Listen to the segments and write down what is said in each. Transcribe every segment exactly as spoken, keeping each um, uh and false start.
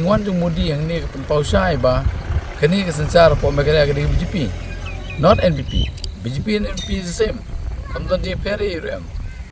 Wan jong Modi hangne ka pynpaw shai ba kane ka synshar hapoh Meghalaya ka dei ka B J P, not N P P. B J P and N P P is the same. Kam don jingïapher ei ruh em.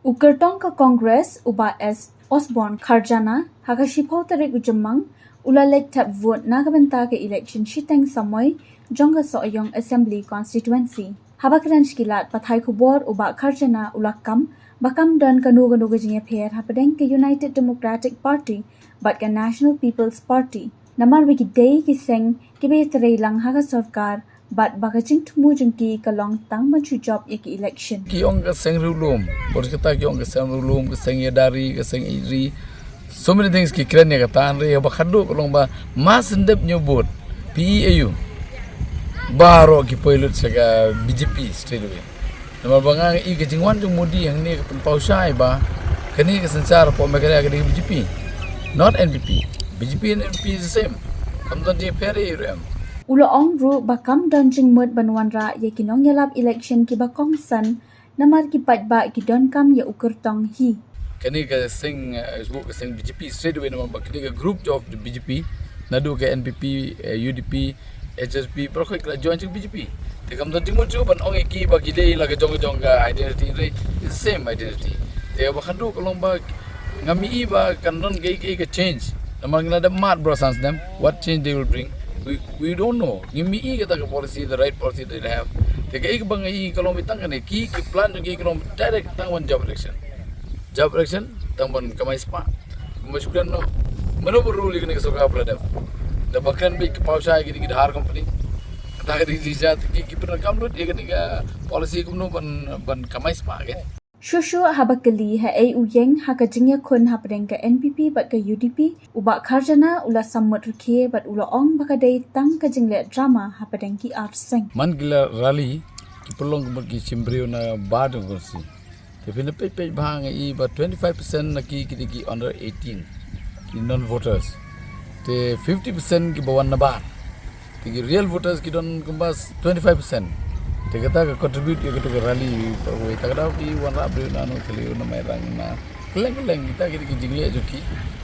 U kyrtong ka Congress u Bah S Osborne Kharjana ha ka shiphew tarik u Jymmang u la leit thep vote na ka bynta ka election shiteng samoi jong ka Sohiong Assembly Constituency. Haba kren sha ki lad pathai khubor u Bah Kharjana u la kam ba kam don kano kano ka jingïapher hapdeng ka United Democratic Party bad ka National People's Party. Namar ba ki dei ki seng kiba ïatrei lang ha ka sorkar bad ba ka jingthmu jong ki ka long tang ban shu jop ïa ki election. Ki ong ka seng riewlum, bad kata ki ong ka seng riewlum, ka seng ïada ri, ka seng ïeit ri. So many things ki kren ïa kata, hynrei ba khadduh ka long ba ma sngewdep ñiew vote, phi ïohi baroh ki poi lut sha ka B J P straight away. Namar ba nga ïohi ka jingwan jong Modi hangne ka pynpaw shai ba kane ka synshar hapoh Meghalaya ka dei ka B J P, not N P P. B J P and N P P is the same. Kam don jingïapher ei ruh em. U la ong ruh ba kam don jingmut ban wanrah ïa ki nongïalap election kiba kongsan namar ki paidbah ki donkam ïa u kyrtong hi. Kane ka seng, eh, shu ka seng B J P straight away namar ba kane ka group jong B J P, naduh ka N P P, eh, U D P, H S P, baroh ki la join jong B J P. Te kam don jingmut shuh ban ong ïa ki ba ki dei la ka jong ka jong ka identity, hynrei it's the same identity. Te ba khadduh ka long ba ngam ïohi ba kan don kaei kaei ka change. Namar ngi la dep mad baroh san snem, what change they will bring? We, we don't know. Ngim ïohi kata ka policy, the right policy they have. Te kaei kaba nga ïohi ka long ba tang kane, ki, ki plan jong ki ka long direct tang ban jop election. Jop election tang ban kamai spah. Kumba shu kren noh. Mano ba rule ïa kane ka sorkar ba la dep? Da ba kren beit ka paw shai ki, ki Dhar company. Kata ka dei jingïa ki, ki pyndonkam lut ïa kane ka policy kumno ban, ban kamai spah ke. Shuh shuh haba kylli haei u ïeng ha ka jingïakhun hapdeng ka N P P bad ka U D P, u Bah Kharjana u la sammut rkhie bad u la ong ba ka dei tang ka jingleh drama hapdeng ki ar seng. Man ki la rally, ki pynlong ka mut ki shim briew na bar jong ka constituency. Te phin peit peit bha nga ïohi ba twenty-five percent na ki, ki dei ki under eighteen, ki non voters. Te fifty percent kiba wan na bar. Te ki real voters ki don kumba twenty-five percent. Te kata ka contribute ïa kata ka rally, wei ta ka daw ki wanrah briew na Nonthliew, na Mairang, na kylleng kylleng, kita ki dei ki jingleh jong ki.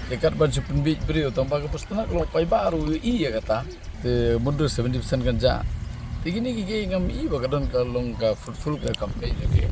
Te kat ban shu pynbiej briew tang ba ka personal ka long paidbah ruh ïohi ïa kata. Te mutdur seventy percent kan jah. Te kine ki, ki ngam ïohi ba ka don ka long ka fruitful ka campaign jong ki.